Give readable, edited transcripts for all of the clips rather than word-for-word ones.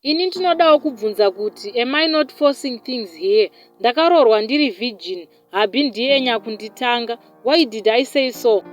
Ini ndinodawo kubvunza kuti am I not forcing things here? Ndakaroorwa ndiri virgin, hubby ndiye nyakunditanga. Why did I say so?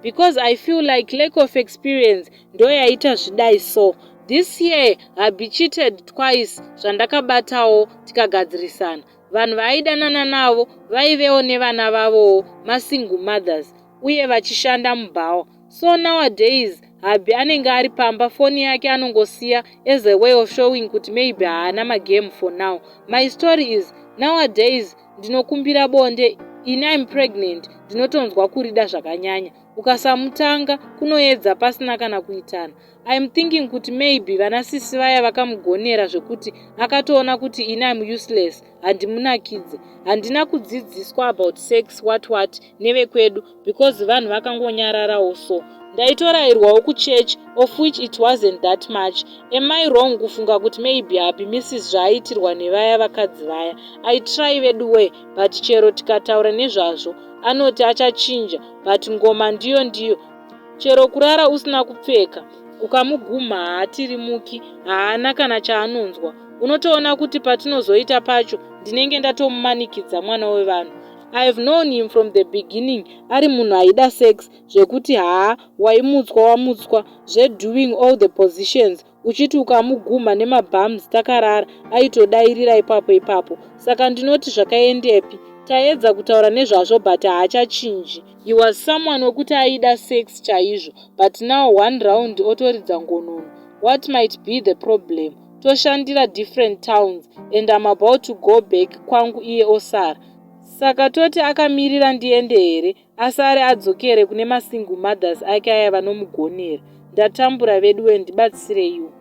Because I feel like lack of experience ndoyaita zvidai so. This year hubby cheated twice zvandakabatawo tikagadzirisana. Vanhu vaaidanana navo vaivewo nevana vavowo masingle mothers uye vachishanda mubhawa. So nowadays hubby anenge ari pamba foni yake anongosiya as a way of showing kuti maybe haana magame for now. My story is nowadays ndinokumbira bonde ini I'm pregnant ndinotonzwa kurida zvakanyanya. Ukasamutanga kunoedza pasina kana kuitana. I'm thinking kuti maybe vanasisi vaya vakamugonera zvekuti akatoona kuti ini I'm useless handimunakidze. Handina kudzidziswa about sex what what nevekwedu because vanhu vakangonyararawo so. Ndaitorayirwawo kuchurch of which it wasn't that much. Am I wrong kufunga kuti maybe hubby misses zvaaitirwa nevaya vakadzi vaya? I try veduwe but chero tikataura nezvazvo anoti achachinja but ngoma ndiyo ndiyo. Chero kurara usina kupfeka ukamugumha haatirimuki haana kana chaanonzwa. Unotoona kuti patinozoita pacho ndinenge ndatomumanikidza mwana wevanhu. I have known him from the beginning ari munhu aida sex zvekuti haa waimutswa wamutswa zvedoing all the positions uchiti ukamugumha nemabums takarara aitodairira ipapo ipapo. Saka ndinoti zvakaendepi? Taedza kutaura nezvazvo but haachachinji. He was someone wekuti aida sex chaizvo but now one round otoridza ngonono. What might be the problem? Toshandira different towns and I'm about to go back kwangu iye osara. Saka toti akamirira ndiende here asare adzokere kune masingle mothers ake aya vanomugonera. Ndatambura veduwe ndibatsireiwo.